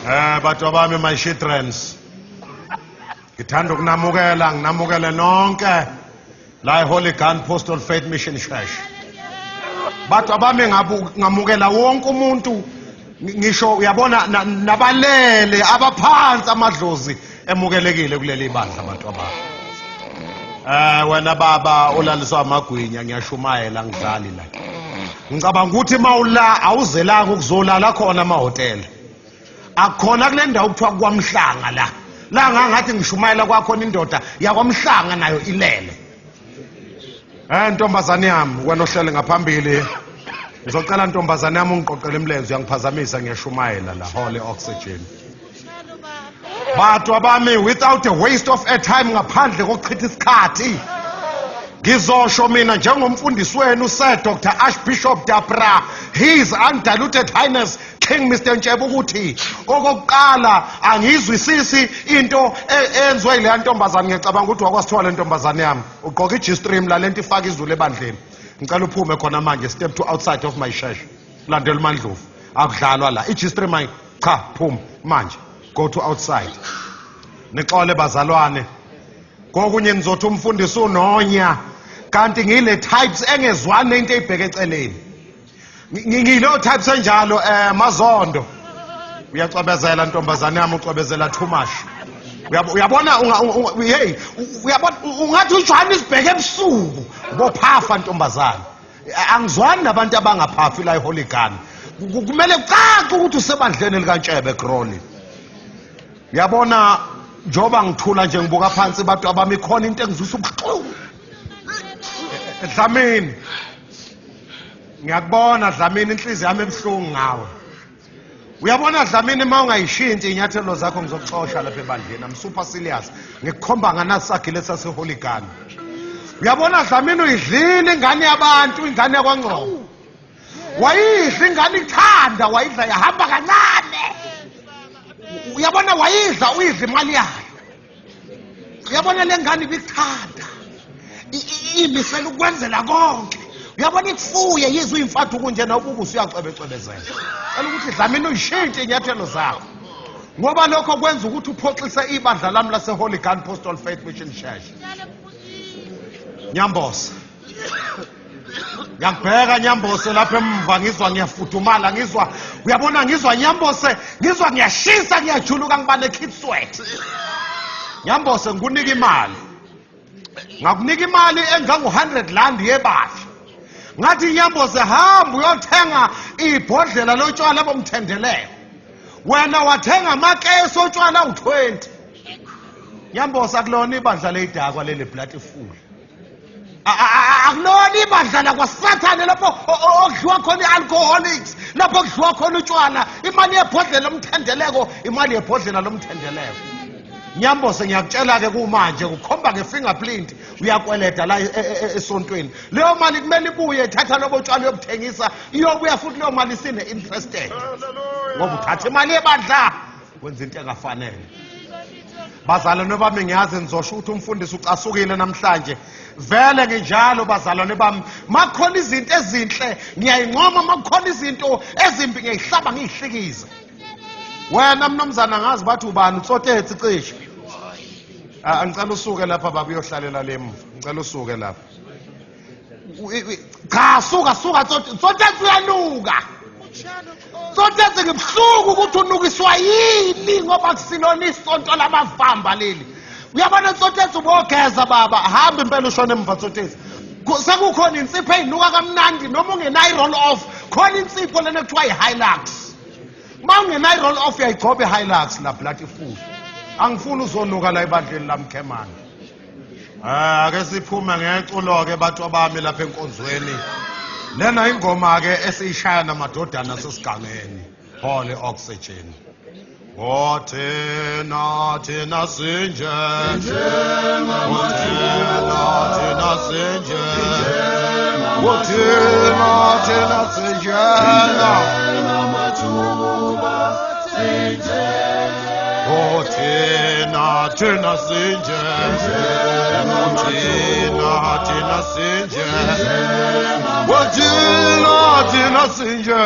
Bantu bami, my shitrens. Ngithanda ukunamukela, nginamukele nonke la eHoly Gun Postal Faith Mission Church. Bantu abami, ngamukela wonke umuntu, ngisho uyabona nabalele abaphansi amadlozi emukelekile kuleli bandla, bantu abami. Wena baba olaliswa amagwinya, ngiyashumayela, ngidlali la. Ngicabanga ukuthi mawula awuzelanga ukuzolala khona amahhotela. Akukhona kule ndawo kuthiwa kwaMhlanga la. La ngangathi ngishumayela kwakhona indoda yakwaMhlanga nayo ilele. Ntombazane yami, wena ohlele ngaphambili. Ngizocela ntombazane yami ungiqoqele imilenze, uyangiphazamisa, ngiyashumayela la, Holy Oxygen. Bantu abami, without a waste of airtime, ngaphandle kokuchitha isikhathi, ngizosho mina njengomfundisi wenu, Sir Dr Archbishop Dabra, His Undiluted Highness King Mr Ntshebe, ukuthi okokuqala angiyizwisisi into eyenziwe yileya ntombazane. Ngiyacabanga ukuthi wakwasithola ntombazane yami, ugqoka i-G-string la, lento ifaka izulu ebandleni. Ngicela uphume khona manje, step to outside of my church. Landela uMandlovu, akudlalwa la. I-G-string ayi, cha, phuma manje, go to outside. Nixole bazalwane, kokunye nizothi umfundisi unonya, kanti ngile types engezwani nento eyibheke eceleni. Ngileyo types enjalo. Mazondo, uyacwebezela ntombazane yami, ucwebezela too much. Uyabona hey, uyabona ungathi ujwani isibheke ebusuku, ubophafa ntombazane. Angizwani nabantu abangaphafi la eHoly Gun. Kumele kucace ukuthi usebandleni likaNtshebe Crowley. Uyabona, njengoba ngithula nje ngibuka phansi, bantu abami, khona into engizwisa ubuhlungu. Dlamini, ngiyakubona Dlamini, inhliziyo yami ebuhlungu ngawe. Uyabona Dlamini, uma ungayishintshi iy'nyathelo zakho, ngizokuxosha lapha ebandleni. I'm super serious, ngikukhomba nganasagile saseHoly Gun. Uyabona Dlamini, uyidlile ingane yabantu, ingane yakwaNgcobo wayidla ingane ikuthanda, wayidla yahamba kancane. Uyabona, wayidla, uyidla imali yayo. Uyabona, le ngane ibikuthanda, imisela ukwenzela konke. Uyabona, ikufuye yize uyimfathu kunje, nawubuka usuyacwebecwebezela. Cela ukuthi Dlamini uyishintshe iy'nyathelo zakho, ngoba lokho kwenza ukuthi uphoxise ibandla lami lase-Holy Gun Postal Faith Mission Church. Nyambose, ngiyakubheka Nyambose lapha emva, ngizwa ngiyafudumala, ngizwa, uyabona, ngizwa Nyambose, ngizwa ngiyashisa, ngiyajuluka, ngiba ne-keep sweat. Nyambose, ngikunika imali, ngakunika imali engangu-100 rand yebandla, ngathi Nyambose, hamba uyothenga ibhodlela lotshwala bomthendeleko. Wena wathenga amakesi otshwala awu-20. Nyambose, akulona ibandla leyidakwa leli, bloody fool. Akulona ibandla lakwasathane lapho okudliwa khona i-alcoholics, lapho kudliwa khona utshwala. Imali yebhodlela lomthendeleko, imali yebhodlela lomthendeleko. Nyambose, ngiyakutshela-ke kumanje, kukhomba nge-fingerprint, uyakweleda la esontweni. Leyo mali kumele ibuye. Thatha lobo tshwala uyobuthengisa, iyobuya futhi leyo mali isine-interested, ngoba uthatha imali yebandla wenza into engafanele. Bazalwane bami, ngiyazi nizosho ukuthi umfundisi ucasukile namhlanje. Vele nginjalo bazalwane bami, makukhona izinto ezinhle ngiyayincoma, makukhona izinto ezimbi ngiyayihlaba ngiyihlikize. Wena mnumzana, ngazi bathi ubani, utsotetsi cishe. Ah, ngicela usuke lapha baba, uyohlalela lemva. Ngicela usuke lapha. Cha, suka, suka Tsotetsi, uyanuka Tsotetsi. Ngibuhlungu ukuthi unukiswa yini, ngoba kusilona isonto lamavamba leli. Uyabona Tsotetsi, ubogeza baba, hamba impela ushone emva Tsotetsi. Sekukhona insipho eyinuka kamnandi, noma ungenayo i-roll off, khona insipho lena kuthiwa i-Hilux. Uma ungenayo i-roll off, uyayigcoba i-Hilux la, bloody fool. Angifuni uzonuka la ebandleni lamkhemane. Ake siphume ngeculo-ke bantu bami lapha enkonzweni. Lena ingoma-ke esiyishaya namadodana asesigangeni, Holy Oxygen. Wothina thina sinje, wothina thina sinje, wothina thina sinjena, wothina thina sinje, wothina thina sinje, wothina thina sinje.